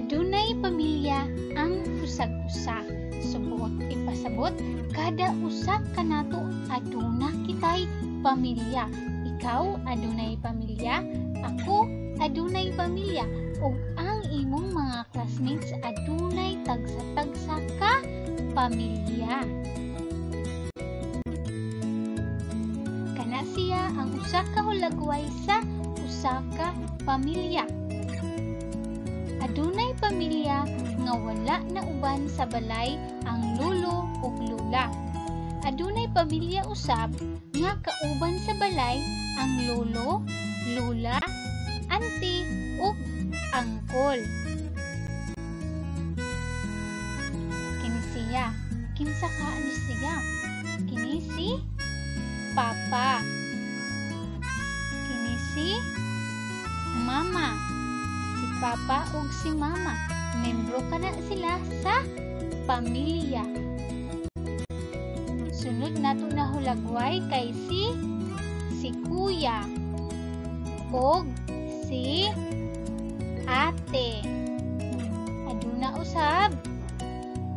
Adunay pamilya ang usag-usa. Subuot ipasabot, kada usa kanato aduna kitay pamilya. Ikaw adunay pamilya, ako adunay pamilya, ug ang imong mga classmates adunay tagsa-tagsa ka pamilya. Kana siya ang usa ka hulagway sa usa ka pamilya. Adunay pamilya nga wala na uban sa balay ang lolo ug lola. Adunay pamilya usab nga kauban sa balay ang lolo, lola, auntie ug angkol. Kini siya. Kinsa ka ni siya? Kini si Papa. Kini si Mama. Si Papa ug si Mama. Membro kana sila sa pamilya. Sunod nato na hulagway kay si Kuya ug si Ate. Aduna usab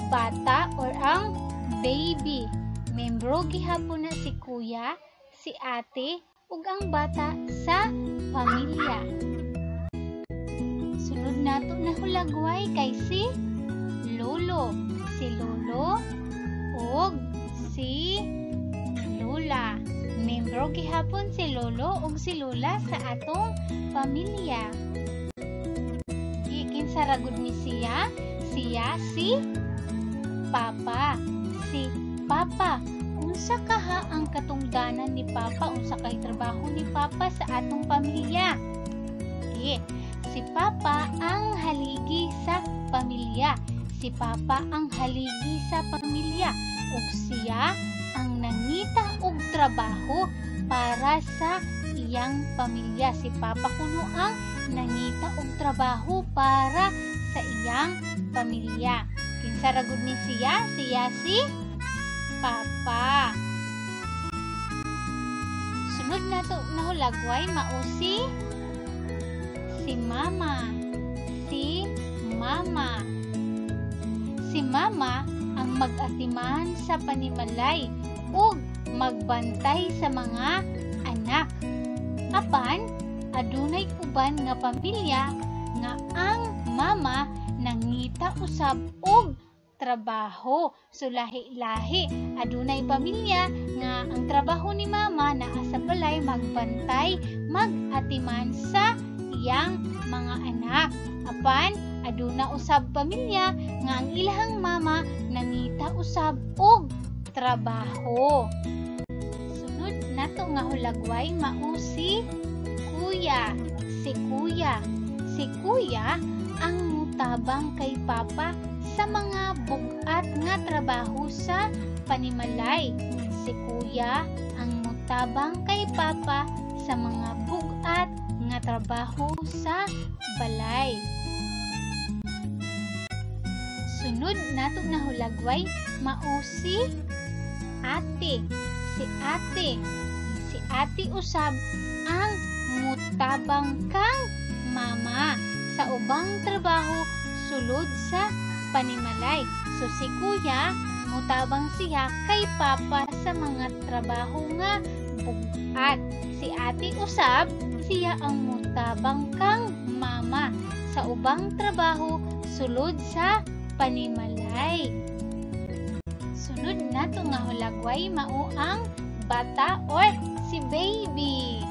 bata or ang baby. Membro gihapon na si Kuya, si Ate ug ang bata sa pamilya. Sunod nato na hulagway kay si Lolo. Si Lolo ug si Lola. Membro gihapon si Lolo ug si Lola sa atong pamilya. Kinsa ra gud ni siya? Siya si Papa. Si Papa. Unsa kaha ang katungdanan ni Papa? Unsa kay trabaho ni Papa sa atong pamilya? Okay. Si Papa ang haligi sa pamilya. Si Papa ang haligi sa pamilya ug siya ang nangita og trabaho para sa iyang pamilya. Si Papa kuno ang nangita og trabaho para sa iyang pamilya. Kinsa ra gud ni siya? Siya si Papa. Sunod nato na hulagway mao si Mama. Si Mama. Si Mama ang mag-atiman sa panimalay ug magbantay sa mga anak. Apan adunay uban nga pamilya nga ang mama nangita usab og trabaho. So lahi-lahi, adunay pamilya nga ang trabaho ni mama naa sa balay magbantay, mag-atiman sa iyang mga anak. Apan aduna usab pamilya nga ang ilahang mama nangita usab og trabaho. Sunod nato nga hulagway mao si Kuya. Si Kuya. Si Kuya ang mutabang kay Papa sa mga bug-at nga trabaho sa panimalay. Si Kuya ang mutabang kay Papa sa mga bug-at nga trabaho sa balay. Sunod nato na hulagway mao si Ate. Si Ate. Si Ate usab ang mutabang kang mama sa ubang trabaho sulod sa panimalay. So si Kuya mutabang siya kay Papa sa mga trabaho nga bug-at. Si Ate usab siya ang mutabang kang mama sa ubang trabaho sulod sa panimalay. Sunod nato nga hulagway mao ang bata or si baby.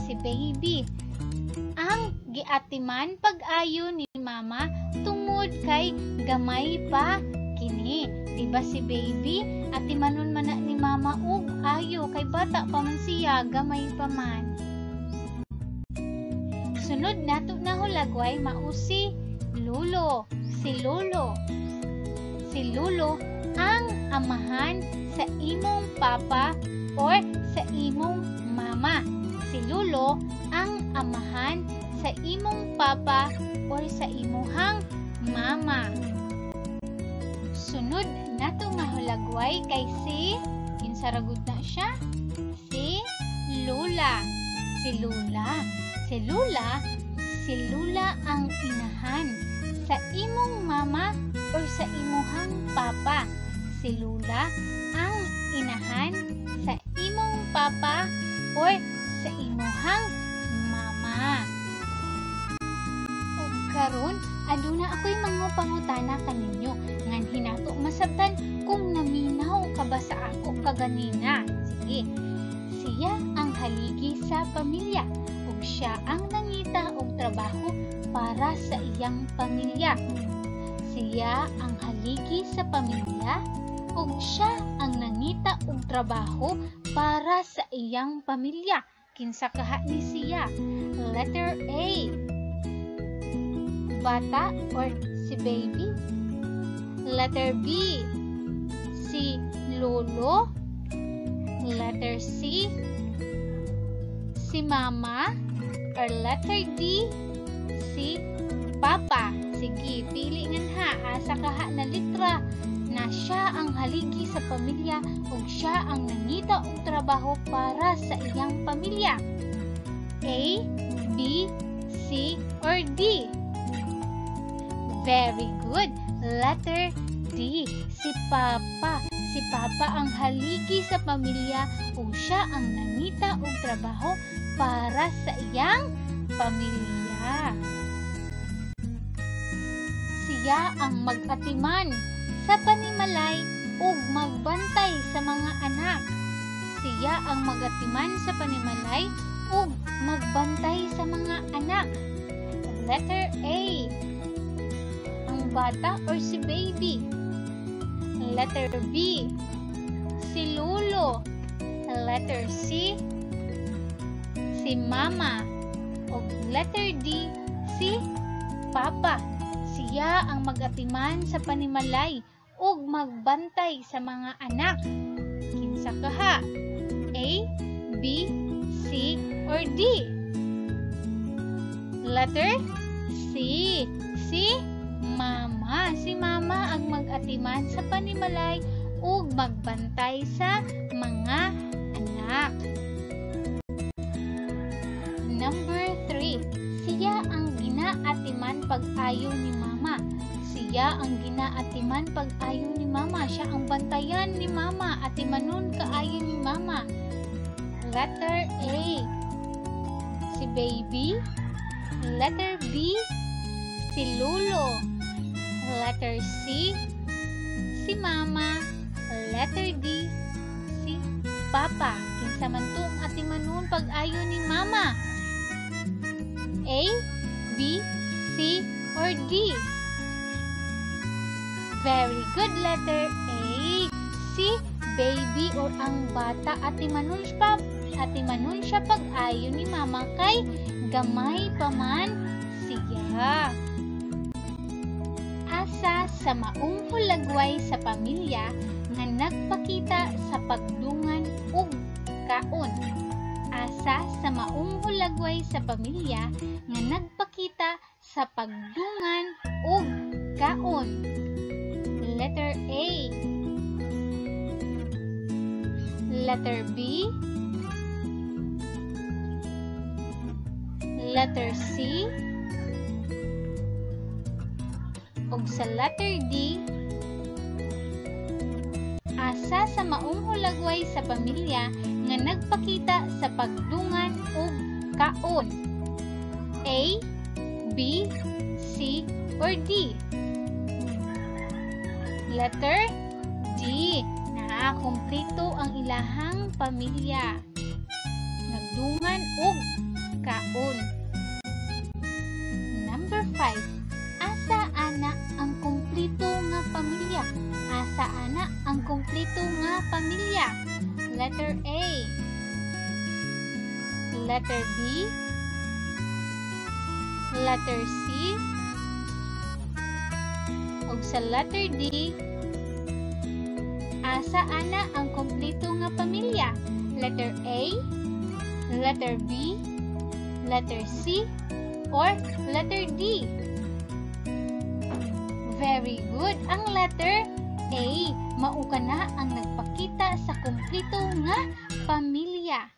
Si baby ang giatiman pag-ayo ni mama tungod kay gamay pa kini. Diba si baby atimanon man na ni mama og ayo kay bata pa man siya, gamay pa man. Sunod nato na hulagway mao si Lolo. Si Lolo. Si Lolo ang amahan sa imong papa or sa imong mama. Si Lolo ang amahan sa imong papa or sa imuhang mama. Sunod nato nga hulagway kay si kinsa ra gud na siya? Si Lola. Si Lola. Si Lola, si Lola ang inahan sa imong papa. Si Lula ang inahan sa imong papa or sa imuhang mama. Ug karon aduna ako'y mga pangutana kaninyo nganhi nato masabtan kung naminaw ka ba sa ako kaganina. Sige. Siya ang haligi sa pamilya ug siya ang nangita og trabaho para sa iyang pamilya. Siya ang haligi sa pamilya ug siya ang nangita og trabaho para sa iyang pamilya. Kinsa kaha ni siya? Letter A, bata or si baby. Letter B, si lolo. Letter C, si mama. Or letter D, si papa. Sige, pili nganha, asa kaha na litra na siya ang haligi sa pamilya ug siya ang nangita og trabaho para sa iyang pamilya? A, B, C, or D? Very good. Letter D. Si Papa. Si Papa ang haligi sa pamilya ug siya ang nangita og trabaho para sa iyang pamilya. Siya ang mag-atiman sa panimalay ug magbantay sa mga anak. Siya ang mag-atiman sa panimalay ug magbantay sa mga anak. Letter A, ang bata or si baby. Letter B, si lolo. Letter C, si mama. O letter D, si papa. Siya ang mag-atiman sa panimalay ug magbantay sa mga anak. Kinsa kaha? A, B, C, or D? Letter C. Si mama. Si mama ang mag-atiman sa panimalay ug magbantay sa mga anak. Number 3. Siya ang ginaatiman pag-ayo ni mama. Siya ang ginaatiman pag-ayo ni mama. Siya ang bantayan ni mama. Atimanon kaayo ni mama. Letter A, si baby. Letter B, si lolo. Letter C, si mama. Letter D, si papa. Kinsa man to ang atimanon pag-ayo ni mama? A, B, C, or D? Very good. Letter A. Si baby or ang bata, atimanon siya pag-ayo ni mama kay gamay pa man siya. Asa sa maong hulagway sa pamilya nga nagpakita sa pagdungan ug kaon? Asa sa maong hulagway sa pamilya nga nagpakita sa pagdungan ug kaon? Letter A, letter B, letter C, ug sa letter D. Asa sa maong hulagway sa pamilya nga nagpakita sa pagdungan ug kaon? A, B, C, or D? Letter D. Nakakumpleto ang ilahang pamilya. Nagdungan og kaon. Number 5. Asa ana ang kumpleto nga pamilya? Asa ana ang kumpleto nga pamilya? Letter A, letter B, letter C, ug sa letter D. Asa ana ang kumpleto nga pamilya? Letter A, letter B, letter C, or letter D? Very good. Ang letter A, mao kana ang nagpakita sa kumpleto nga pamilya.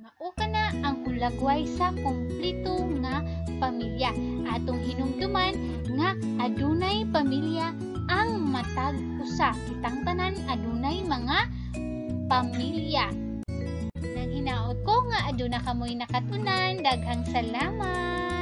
Mao kana ang hulagway sa kumpleto nga pamilya. Atong hinumduman nga adunay pamilya ang matag usa. Kitang tanan adunay mga pamilya. Nang hinaot ko nga aduna kamoy nakatunan. Daghang salamat.